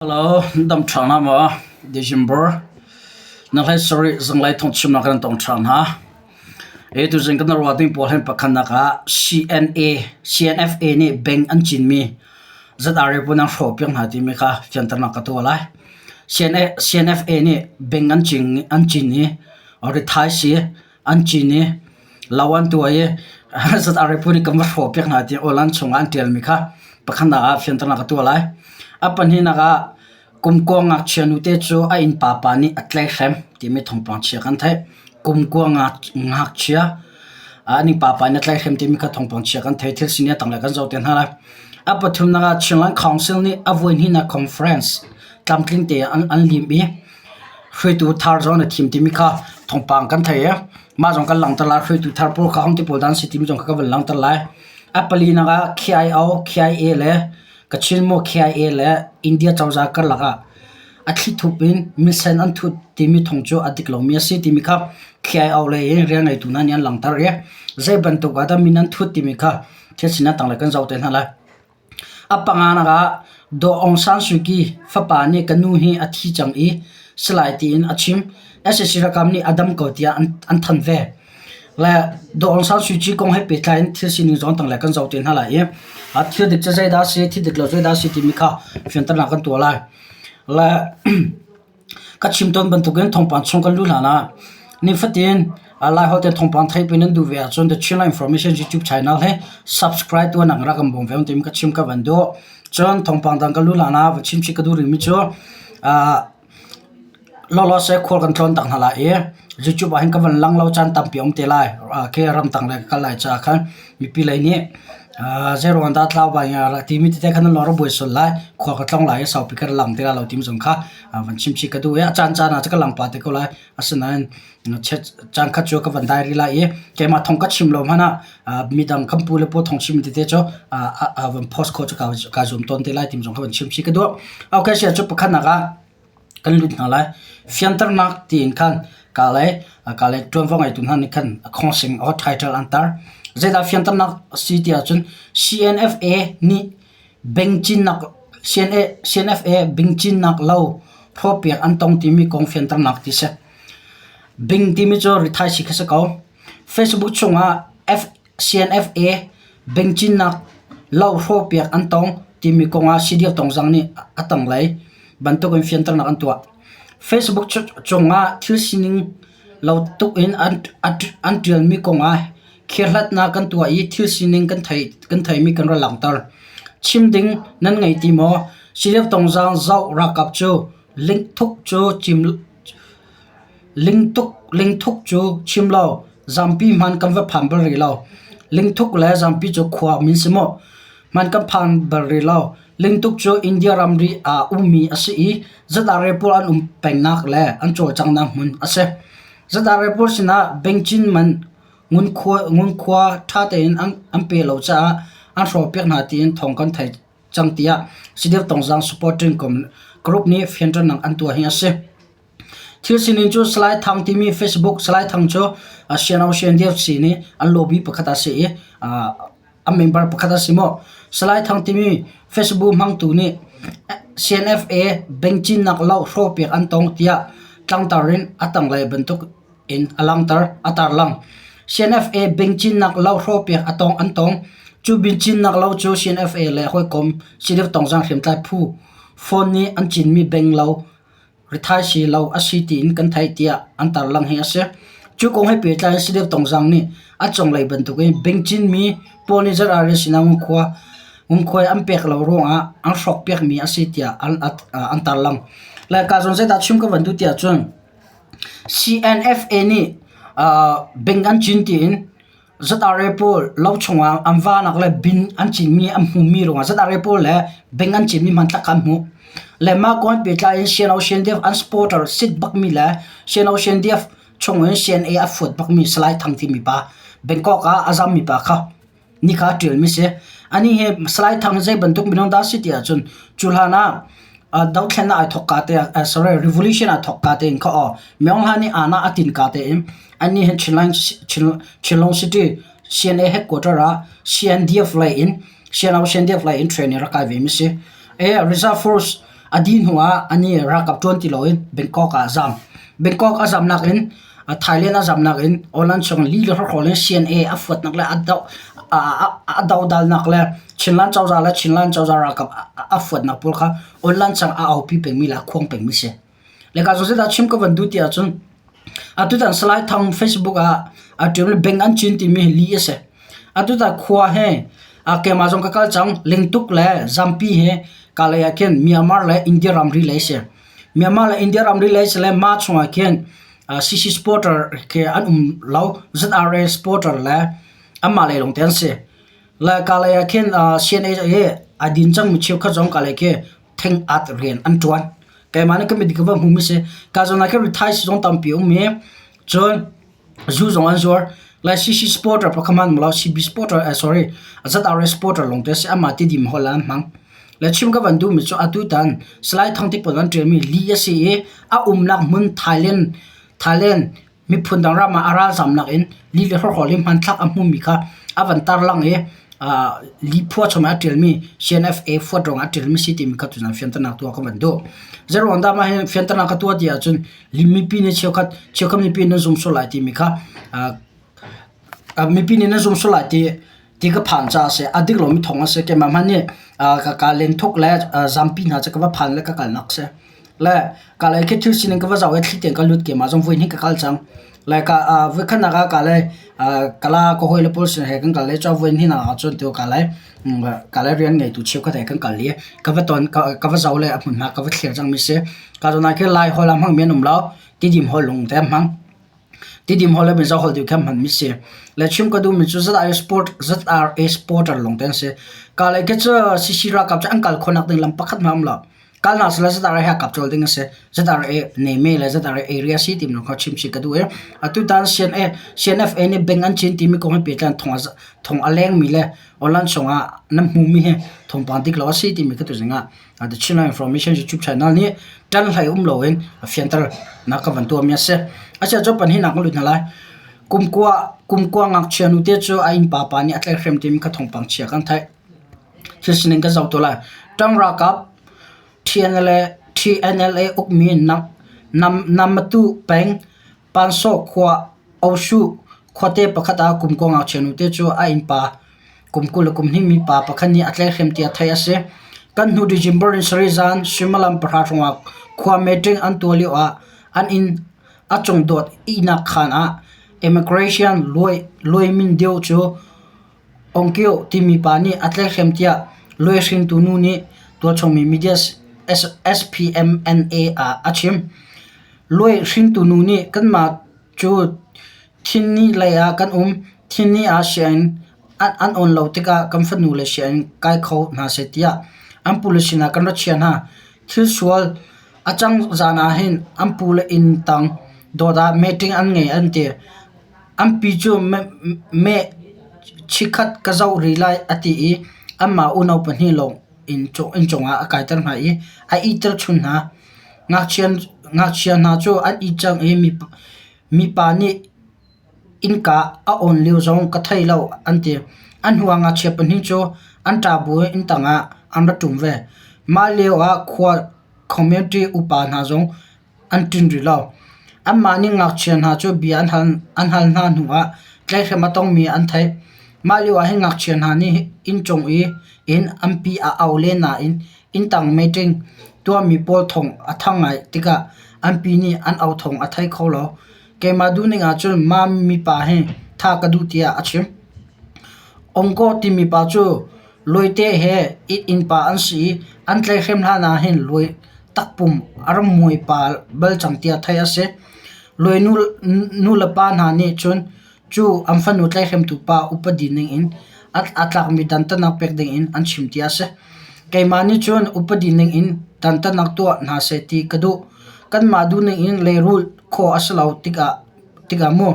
Hello, dam ṭha hna maw? December na hlei sarih zanglei thawngchimnak kan tong ṭhan hna. E tuzing kan ruah ding pawl hin pakhatnak ah CNA, CNFA nih bank an cinmi ZRA pawl an hrawh piak hna timi kha fianternak ka tuah lai. CNA, CNFA nih bank an cin an cin i rithai si an cin i lo an tuah i ZRA pawl nih kan va hrawh piak hna ti aw-lan chungah an ṭialmi kha pakhatnak ah fianternak ka tuah lai. A pahnihnak ah kumkua ngakchia nute cu a innpa pa nih a tlaihhrem timi thawngpang chia kan theih. Kumkua ngakchia an innpa pa nih a tlaihhrem timi kha thawngpang chia kan theih. Thil sining a tanglei kan zoh te hna lai. A pathumnak ah Chinland Council nih a voihnihnak conference tlamtling te an lim i hruaitu thar zong an i thim timi kha thawngpang kan thei i mah zong kan langhter lai. Hruaitu thar pawl kha hong ti pawl dah an si timi zong kha ka van langhter lai. A palinak ah KIO, KIA le Kachin maw KIA le India cozah karlak ah a thlithup in minsen an thut timi thawng cu a dik lomi a si timi kha KIO lei in rian ngeitu hna nih an langhter i zei bantuk ah dah min an thut timi kha thil sinak tanglei kan zoh te hna lai. A panganak ah Daw Aung San Suu Kyi fapa nih ka nu hi a thi cang i salai tiin a chim. Sac ralkap nih a dam ko tiah an thanh ve. Le Daw Aung San Suu Kyi kong he pehtlai in thil sining zong tanglei kan zoh te hna lai i thil dik cu zeidah a si, thil dik lo zeidah a si timi kha fianternak kan tuah lai. Le Ka chim tawn bantukin thawngpang chung kan luh hlan ah nifatin Laiholh te thawngpang theihpi nan duh ve ahcun The Chinland Information YouTube channel hi subscribe tuahnak rak kan bawm ve timi ka chim ka van duh. Cun thawngpang dang kan luh hlan ah va chim chih ka duh rihmi cu lawlaw seh khual kan tlawn tak hna lai i YouTube ah hin ka van lang lo caan tampi a um te lai. Khi ramtang lei ka kal lai caah khan mipi lei nih Zeiruang dah tlau bai timi tete kha nan lawng rak buai sual lai. Khua ka tlong lai i saupi ka lang ti lai lo timi zong kha van chim chih ka duh i a caan caan ah cun ka lang pah te ko lai. Asinain caan khat cu ka van dai rih lai i keimah thong ka chim lo hmanh ah midang kan pu le pawl thong chim tete cu van post khawh cu kaa zuam tawn te lai timi zong kha van chim chih ka duh. Okay, sia cu pakhatnak ah kan lut hna lai. Fianternak tiin khan kaa le kaa le ṭuanvo ngeitu hna nih khan a khawngsing or title an tar. Zeidah fianternak a si ti ahcun CNFA nih beng cinnak CNA, CNFA bing cinnak lo phawpiak an tong timi kong fianternak ti si. Bing timi cu rithaisii kha si ko. Facebook chungah F CNFA bengcinnak lo hrawhpiak an tong timi kong ah CDF Tongzang nih a tanglei bantuk in fianternak an tuah. Facebook cung ah thil sining lo tuk in an ṭialmi kong ah kherhlatnak kan tuah i thil sining kan theimi kan rak langhter. Chim ding nan ngei ti maw? CDF Tongzang zoh ralkap cu lingthuk cu cim Lingthuk cu chim lo, zampi hman kan va phan bal rih lo. Lingthuk le zampi cu khua min si maw? Hman kan phan bal rih lo. Lingtuk cu India ramri ah ummi a si i ZRA pawl an um pengnak le an cawlcanghnak hmun a si. ZRA pawl sinah bengcin man ngunkhua ṭha tein an pe lo caah an hrawhpiak hna tiin thawng kan theih. cang tiah CDF Tongzang Supporting Group nih fianternak an tuah hi a si. Thil sining cu Salai Thang timi Facebook Salai Thang cu CNO CNDF nih an lobby pakhat a si i a member pakhat a si maw. Salai Thang timi Facebook hmangtu nih CNFA bank cinnak lo hrawhpiak an tong tiah tlangtar in a tanglei bantuk in a langhter a tarlang. CNFA bing cinnak lo hrawhpiak a tong an tong. Cu bing cinnak lo cu CNFA le hawikom CDF Tongzang hriamtlai phu phone nih an cinmi beng lo rithaisi lo a si tiin kan theih tiah an tarlang hi a si. Cu kong he pehtlai in CDF Tongzang nih a cunglei bantukin bing cinmi pawl nih ZRA sinah ngungkhua ngungkhuai an pek lo ruangah an hrawkpiakmi a si tiah an, an tarlang. Le ka zawn zeidah chim ka van duh tiah cun CNFA nih bing an cin tiin ZRA pawl lo chungah an vanak le bin an cinmi an hmumi ruangah ZRA pawl le bing an cinmi hmanthlak kha an hmuh. Le mah kong he pehtlai in CNO CNDF an supporter sit bakmi le CNO CNDF chungin CNA a fuat bakmi Salai Thang timi pa Bangkok ah a zammi pa kha ni kha a ṭialmi si. Anih hi Salai Thang hi zei bantuk minung dah a si ti ahcun cu hlan ah dothlennak ai thawk ka te ah sorry revolution ai thawk ka te in kha aw Myo Hla nih aana a tin ka te in anih hi Chinland Chinlong City CNA headquarter ah CNDF lei in CNO CNDF lei in training rak kai ve mi si. E Reserve Force A dih hnu ah anih ralkap ṭuan ti loin Bangkok ah a zam. Bangkok a zamnak in Thailand a zamnak in Aw-lan chung li le hrawkhrawl in CNA a fuatnak le a dohdalnak le Chinland cozah le Chinland cozah ralkap a fuatnak pawl kha Aw-lan chang a aupi pengmi le a khuang pengmi si. Le ka zeidah chim ka van duh ti ahcun atutan Salai Thang Facebook ah a ṭial bank an cin timi hi lih a si. Atutan khua he keimah zong ka kal cang Lingtuk le Zampi he kalay ah khin Myanmar le India ramri lei si. Myanmar le India ramri lei si le mah chungah khin CC supporter khi an um lo ZRA supporter le anmah lei lawngte an si. Le kalay ah khin CNA hi a din cangmi cheukhat zong kalay khi thing at rian an ṭuan. Keimah nih ka mit ka va hmumi si. Ka zawn ah khin rithai zong tampi a um i cun zu zong an zuar. Lai CC supporter pakhat hmanh um lo CB supporter eh sorry ZRA supporter lawng te a si. Amah tidim holh ah an hmang. Le chim ka van duhmi cu atutan Salai Thang Ti pawl an ṭialmi lih a si i a umnak hmun Thailand Thailand miphun dang ram ah a ralzamnak in li le hrawhrawl in hmanthlak a hmumi kha a van tarlang i liphuah chung ah a ṭialmi CNFA fuat ruangah a ṭialmi si timi kha tuzan fianternak tuah ka van duh. Zeiruang dah mah hi fianternak ka tuah ti ahcun mipi nih cheukhat cheukhat mipi nan zum sual lai timi kha mipi nih nan zum sual lai ti ti ka phan caah a si. A dik lomi thawng a si. Keimah hmanh nih ka ka lenthuk le zampi hna cu ka va phan le ka kalnak a si. Le ka lei khi thil sining ka va zoh i thli tein ka lut keimah zong voi hnih ka kal cang. Le ka voikhatnak ah ka lei kala ka hawile pawl sin he kan kal i cun voi hnihnak ah cun tu ka lei ka lei rian ngeitu cheukhat he kan kal i ka va ton ka va zoh le a hmunhma ka va thlir cangmi si. Ka zawn ah khin Lai holh a hmangmi an um lo. Tidim holh lung te an hmang. Tidim holh le Mizo holh tu khi an hmanmi si. Le chim ka duhmi cu ZRA sport ZRA supporter lawng te an si. Ka lei khi cu CC ralkap cu an kal khawhnak ding lam pakhat hmanh a um lo. Kal hna seh law ZRA he kap colh ding a si. ZRA neme le ZRA area si timi kha chim chih ka duh i atutan CNA CNFA nih bank an cin timi kong he pehtlai in thong a thong a lengmi le online chungah nan hmumi hi thawngpang dik lo a si timi kha tuzing ah The Chinland Information YouTube channel nih ṭan hlei um loin a fianter nak ka van tuahmi a si. Asiah cu panhnih kan lut hna lai. Kumkua kumkua ngakchia nute cu a innpa pa nih a tlaihhrem timi kha thawngpang chia kan theih. Thil sining kan zoh tu lai. Ṭang ralkap TNLA, TNLA ukmi Namatu peng Panso khua Oshu khuate pakhat ah kum kua ngakchia nute cu a innpa kum 20 le kum hnih mi pa pakhat nih a tlaihhrem tiah theih a si. Kan hnu December ni sarih zan suimilam pahra hrawngah khua meeting an tuah lio ah an inn a cung dawt ihnak khaan ah immigration Luai Min Deu cu Ongkio timi pa nih a tlaihhrem tiah Luai hringtu nu nih tualchungmi media SPMNA ah a chim. Luai hringtu nu nih kanmah cu thinni lei ah kan um. Thinni ah sianginn an on lo tikah kan fanu le sianginn kai kho hna seh tiah an pule sinah kan ra chia hna. Thil sual a cang zan ah hin an pule inn tang dawt ah meeting an ngei an ti. An pi cu meh chikkhat ka zoh rih lai a ti i anmah unau pahnih lawng inncung ah a kaiter hna i a ihter chun hna. Ngakchia hna cu an it cang i mipa nih innka a awn lio zong ka thei lo an ti. A hnuah ngakchia pahnih cu an ṭah buin inntang ah an ra ṭum ve. Mah lioah khua community upa hna zong an ṭin rih lo. Anmah nih ngakchia hna cu bia an hal hna hnuah tlaihhrem a tongmi an theih. Mah lioah hin ngakchia hna nih inncung in an pi a au len nain inntang meeting tuahmi pawl thawng a thang ngai tikah an pi nih an au thawng a thei kho lo. Keimah duhning ahcun mah mipa hi thah ka duh tiah a chim. Ongkaw timi pa cu Luaite he innpa an si i an tlaihhrem hlan ah hin Luai takpum a ram muai pa bal cang tiah theih a si. Luai nulepa hna nih cun cu an fanu tlaihhremtu pa upadi ning in a tlakmi dantatnak pek ding in an chim ti a si. Keimah nih cun upadi ning in dantatnak tuah hna seh ti ka duh. Kanmah duhning in lehrulh khawh a si lo tikah mu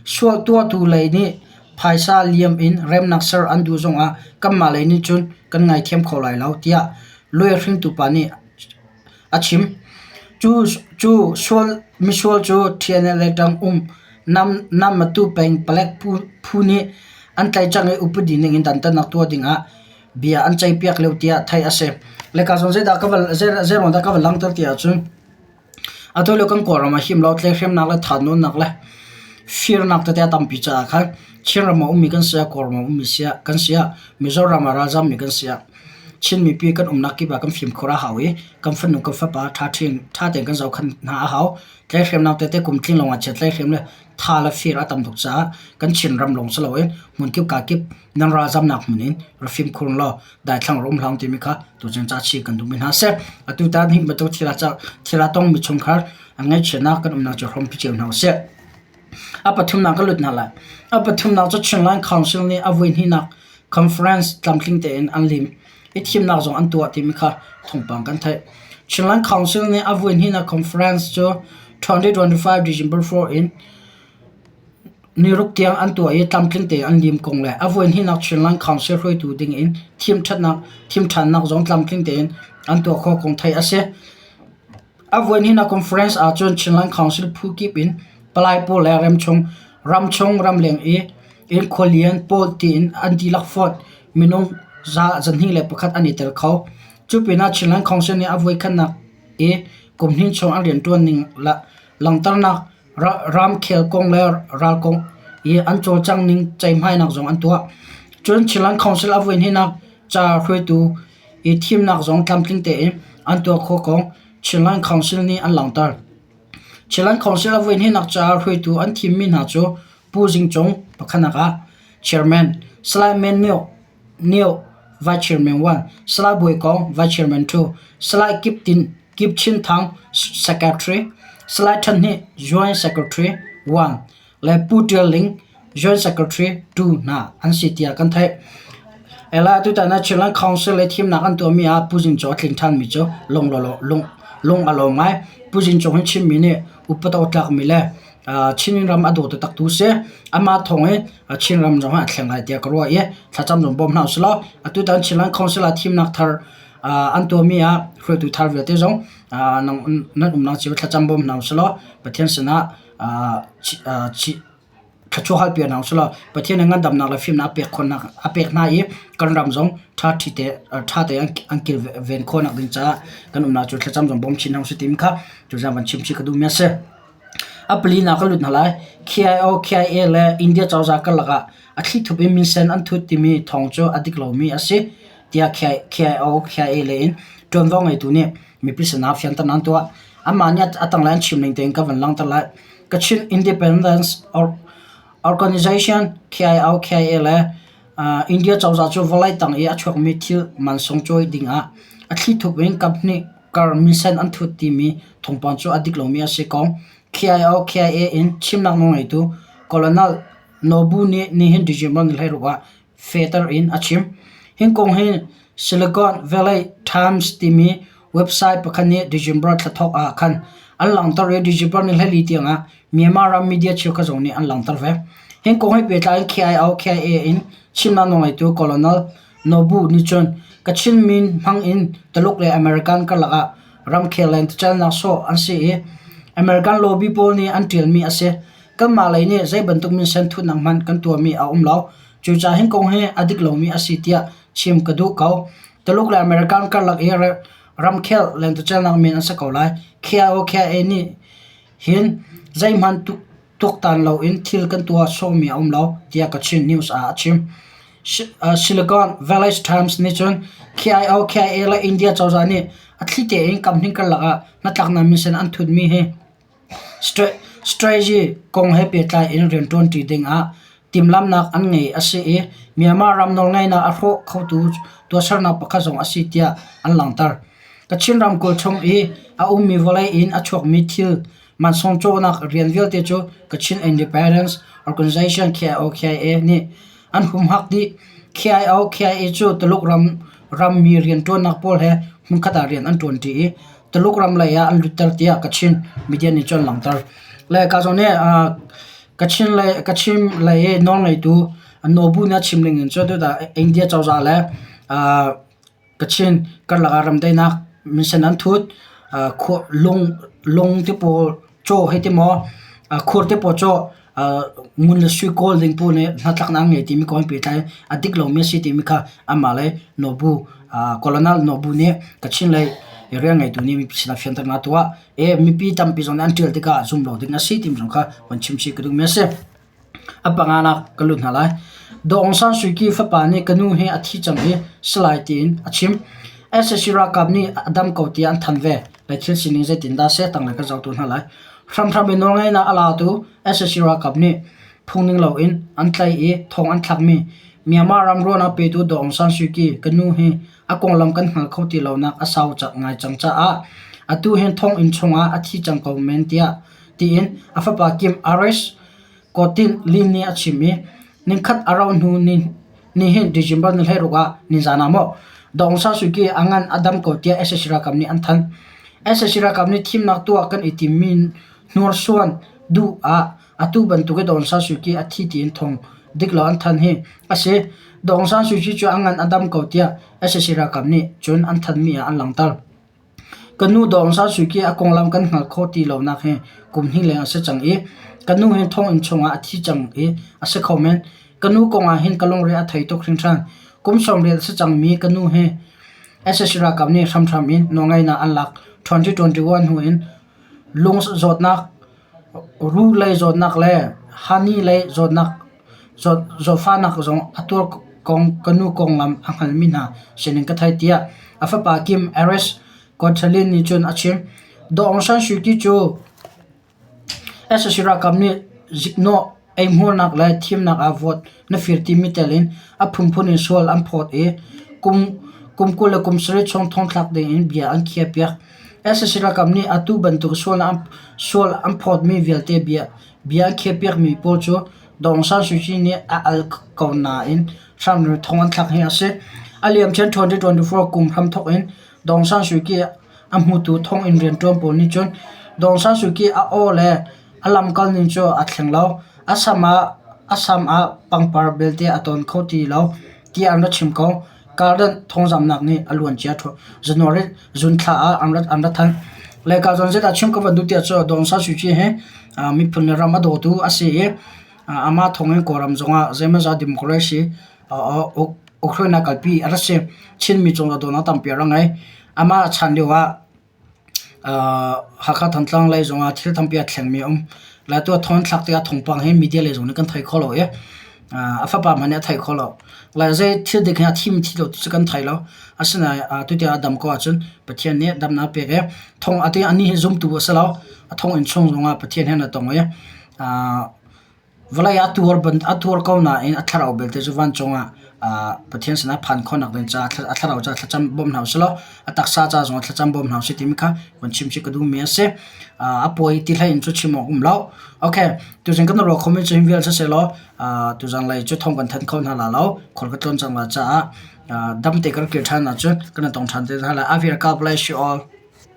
sual tuahtu lei nih phaisa liam in remnak ser an duh zongah kanmah lei nih cun kan ngaithiam kho lai lo tiah lawyer hringtu pa nih a chim. Cu sual misual cu TNLA tang um Namatu peng palek phu nih an tlaih cang i upadi ning in dantatnak tuah dingah bia an ceihpiak lio tiah theih a si. Le ka zawn zeidah ka van zei ruang dah ka van langhter ti ahcun atu lio kan Kawlram ah him lo tleihhremnak le thatnawnnak le firnak tete a tampi caah khan Chinram ah ummi kan si ah Kawlram ah ummi si ah kan si ah Mizoram ah ralzammi kan si ah Chin mipi kan umnak kip ah kan fimkhur a hau i kan fanu kan fapa ṭha ṭha tein kan zohkhenh hna a hau. Tleihhremnak tete kum tling lawng ah chiat tleihhrem le tha le fir a tam tuk caah kan Chinram lawng si loin hmunkip kakip nan ralzamnak hmun in ra fimkhur law daithlang rum hlang timi kha tuchan ca chi kan duhmi hna seh. Atu tan hi bantuk thil ah thil a tongmi chungkhar an ngaihchiatnak kan umnak cu hrawmpi cio hna usih. A pathumnak ka lut hna lai. A pathumnak cu Chinland Council nih a voi hnihnak conference tlamtling tein an lim i thimnak zong an tuah timi kha thawngpang kan theih. Chinland Council nih a voi hnihnak conference cu 2025 December 4 in niruk tiang an tuah i tlamtling tein an lim kong le a voi hnihnak Chinland Council hruaitu ding in thim ṭhannak zong tlamtling tein an tuah khawh kong theih a si. A voi hnihnak conference ahcun Chinland Council phu kip in palai pawl le ramchung ramchung ramleng i in khualian pawl tiin an dihlak fawn. Minung 201 an i tel kho. Cu pinah Chinland Council nih a voikhatnak i kum hnih chung an rianṭuan ning langhternak ramkhel kong le ral kong i an cawlcangh ning ceihmainak zong an tuah. Cun Chinland Council a voi hnihnak ca hruaitu i thimnak zong tlamtling tein an tuah khawh kong Chinland Council nih an langhter. Chinland Council a voi hnihnak caah hruaitu an thimmi hna cu Pu Zing Cung pakhatnak ah Chairman, Salai Men Myo Nio Vice Chairman 1, Salai Bawi Kong Vice Chairman 2, Salai Kip Tin Kip Chin Thang Secretary, Salai Than Hnih Joint Secretary 1 le Pu Ṭial Ling Joint Secretary 2 hna an si tiah kan theih. Ela tutan ah Chinland Council le thimnak an tuahmi ah Pu Zing Caw a tling ṭhanmi cu lung lung lung a lawm ngai. Pu Zing Caw hi Chinmi nih upat awk tlakmi le Chin ram a daw taktak tu si. Amah thawng in Chin ram zong ah a thleng lai tiah ka ruah i thlacam zong bawm hna usih law atutan Chinland Council ah thimnak thar an tuahmi ah hruaitu thar vialte zong nan umnak cio thlacam bawm hna usih law Pathian sinah thluachuah hal piak hna usih law Pathian nih ngandamnak le fimnak a pek khawhnak a pek hna i kan ram zong ṭha te ṭha te an kilven khawhnak ding caah kan umnak cu thlacam zong bawm chin hna usih timi kha tuzaan van chim chih ka duhmi a si. A palinak ka lut hna lai. KIO, KIA le India cozah karlak ah a thlithup in minsen an thut timi thawng cu a dik lomi a si tiah KIO, KIA lei in ṭuanvo ngeitu nih mipi sinah fianternak an tuah. Anmah nih a tanglei an chim ning tein ka van langhter lai. Kachin Independence Organization KIO, KIA le India cozah cu vawlei tang i a chuakmi thil mansung cawi dingah a thlithup in kaphnih kar minsen an thut timi thawngpang cu a dik lomi a si kong KIO KIA in chimnak nawlngeitu Colonel Nobu nih nihin December ni 16 ah fehter in a chim. Hi kong hi Silicon Valley Times timi website pakhat nih December thla thawk ah khan an langhter i December ni 14 tiangah Myanmar ram media cheukhat zong nih an langhter ve. Hi kong he pehtlai in KIO KIA in chimnak nawlngeitu Colonel Nobu nih cun Kachin min hmang in Tuluk le American karlak ah ramkhel le ticalnak sawh an si i American lobby pawl nih an ṭialmi a si. Kanmah lei nih zei bantuk minsen thutnak hmanh kan tuahmi a um lo. Cucaah hi kong hi a dik lomi a si tiah chim ka duh ko. Tuluk le American karlak i ramkhel lentecelnak min an si ko lai. KIO KIA nih hin zeihmanh tuaktan loin thil kan tuah sawhmi a um lo tiah Kachin News ah a chim. Silicon Valley Times nih cun KIO KIA le India cozah nih a thli tein kamhning karlak ah hnatlaknak minsen an thutmi hi strategy kong he pehtlai in rianṭuanṭi dingah timhlamhnak an ngei a si i Myanmar ram nawlngeihnak a hrawh khotu tuahsernak pakhat zong a si tiah an langhter. Kachin ramkulh chung i a ummi vawlei in a chuakmi thil mansung cawhnak rian vialte cu Kachin Independence Organization KIO-KIA nih an humhak dih. KIO-KIA cu Tuluk ram rammi rianṭuannak pawl he hmunkhat ah rian an ṭuanṭi i Tuluk ram lei ah an lutter tiah Kachin media nih cun an langhter. Le ka zawn nih Kachin lei Kachin lei i nawlngeitu Nobu nih a chim ning in cun tutan India cozah le Kachin karlak ah ramdaihnak minsen an thut. Lung lung te pawl caw hei ti maw khur te pawl caw ngun le sui kawl ding pawl nih hnatlaknak an ngei timi kong he pehtlai a dik lomi a si timi kha anmah le Nobu. Colonel Nobu nih Kachin lei rian ngeitu nih mipi sinah fianternak a tuah. I mipi tampi zong nih an ṭial tikah zum lo ding a si timi zong kha van chim chih ka duhmi a si. A panganak ka lut hna lai. Daw Aung San Suu Kyi fapa nih ka nu hi a thi cang i Salai tiin a chim. Sac ralkap nih a dam ko tiah an thanh ve. Lai thil sining zeitindah seh tanglei kan zohtu hna lai. Hramhram in nawlngeihnak a latu sac ralkap nih phungning loin an tlaih i thong an thlakmi Myanmar ram ruahnak petu Daw Aung San Suu Kyi ka nu hi a konglam kan hngal kho ti lonak a sau ngai cang caah atu hin thonginn chungah a thi cang ko men tiah tiin a fapa Kim Aris Kawtin Lin nih a chim i ningkhat a rauh hnu nihin December ni 16 ah nizan ah maw Daw Aung San Suu Kyi a ngan a dam ko tiah sac ralkap nih an thanh. Sac ralkap nih thimnak tuah kan i timmi hnursuan duh ah atu bantuk i Daw Aung San Suu Kyi a thi tiin thawng dik lo an thanh hi a si. Daw Aung San Suu Kyi cu a ngan a dam ko tiah sac ralkap nih cun an thanhmi ah an langhter. Ka nu Daw Aung San Suu Kyi a konglam kan hngalh khawh ti lonak hi kum hnih leng a si cang i ka nu hi thonginn chungah a thi cang i a si kho men. Ka nu kong ah hin ka lungre a thei tuk hringhran. Kum 90 a si cangmi ka nu hi sac ralkap nih hramhram in nawlngeihnak an lak. 2021 hnu in lung zawtnak, ruh lei zawtnak le hani lei zawtnak zawtfahnak zong a tuar kong ka nu konglam a hngalmi hna sinin ka theih tiah a fapa Kim Aris Kotalin nih cun a chim. Daw Aung San Suu Kyi cu sac ralkap nih ziknawh eihmuarnak le thimnak ah vote na fir timi tel in a phunphun in sual an phawt i kum 20 le kum 7 chung thongthlak ding in bia an khiahpiak. Sac ralkap nih atu bantuk sual an phawtmi vialte bia Bia a khiahpiakmi pawl cu Daw Aung San Suu Kyi nih a al ko nain hramri thong an thlak hi a si. A liamcia 2024 kum hramthawk in Daw Aung San Suu Kyi a hmutu thonginn rianṭuan pawl nih cun Daw Aung San Suu Kyi a aw le a lamkal ning cu aa thleng lo. A sam ah a sam ah pangpar belte a tawn kho ti lo tiah an ra chim ko. Garden thawngzamhnak nih a luancia January zun thla ah an rat an ra thanh. Le ka zawn zeidah chim ka van duh tiah cu Daw Aung San Suu Kyi hi miphun le ram a dawtu a si i amah thawng in Kawlram zongah zeimawzat democracy ukhruainak kalpi a rak si. Chinmi cungah dawtnak tampi a rak ngei. Amah chan lio ah Hakha Thantlang lei zongah thil tampi aa thlengmi a um. Laitu a thawng thlak tikah thawngpang hi media lei zong nih kan thei kho lo i a fapa hmanh nih a thei kho lo. Lai zei thil dik hi a thim thi lo ti cu kan thei lo. Asinain tutiang a dam ko ahcun Pathian nih damnak a pek i thong atu anih hi zumtu a si lo. A thonginn chung zongah Pathian he an i tong i Vawlei ah a tuar ko nain a thlarau belte cu vancung ah Pathian sinah phan khawhnak ding caah a thlarau caah thlacam bawm hna usih law a taksa ca zongah thlacam bawm hna usih timi kha van chim chih ka duhmi a si. A pawi ti hlei in cu chim awk um lo. Okay, tuzing kan ruah khomi cu hi vial siseh law tuzan lei cu thawng kan thanh kho hna la lo. Khual ka tlawn cang la caah dam te kan kir ṭhan ahcun kan i tong ṭhan te hna lai. Avir God bless you all.